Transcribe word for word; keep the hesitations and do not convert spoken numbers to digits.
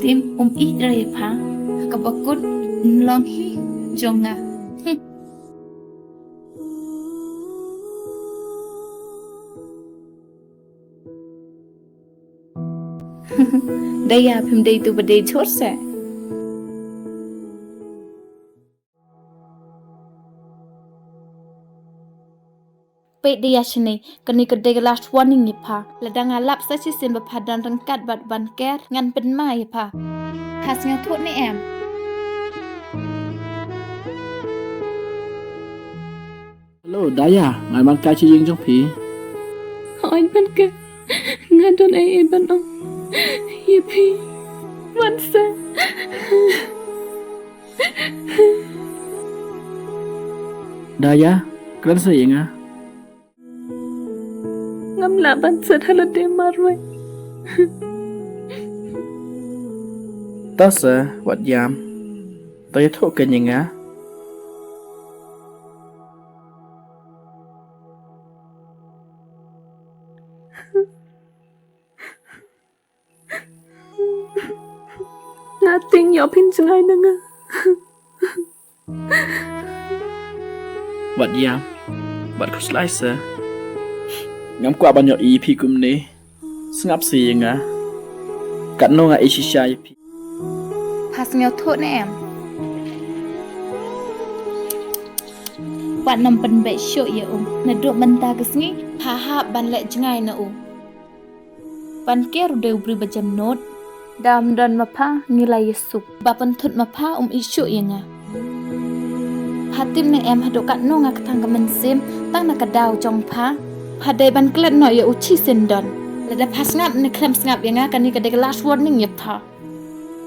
Tim um ih re pha, ha kaba kut, nlong hi, jong nga. Daya, phim dei tu ba dei jhur se. Peit Daya shane, kane ka dei ka last warning ïa pha. Lada nga lap sa shisien ba pha don ryngkat bad Ban Ker, ngan pynma ïa pha. Pha sngewthuh ne em? Hello, Daya, ngan man kai sha ïing jong phi. Hooid Ban Ker, nga don ei ei ban ong ïa phi. Wan sa. Daya, kren sa ïa nga. Ngam lah ban set ha lade marwei. To sa, wat ïam. To ïathuh kein ïa nga. Nga tieng ïoh phin jngai na nga. Wat ïam, wat khuslai sa. Ngam kwah ban ïohi ïa phi kumne. Sngap sa ïa nga. Katno nga ïeit shisha ïa phi. Pha sngewthuh ne em? Wat nym pynbeit shuh ïa u. Naduh mynta ka sngi pha hap ban leh jngai na u. Ban Ker u dei u briew ba jem nud. Da ym don ma pha ngi la ïasuk. Ba pynthut ma pha um ïeit shuh ïa nga. Pha tip ne em haduh katno nga kthang ka mynsiem tang na ka daw jong pha. Pha dei ban klet noh ïa u shisien don. Lada pha sngap ne khlem sngap ïa nga, kane ka dei ka last warning ïa pha.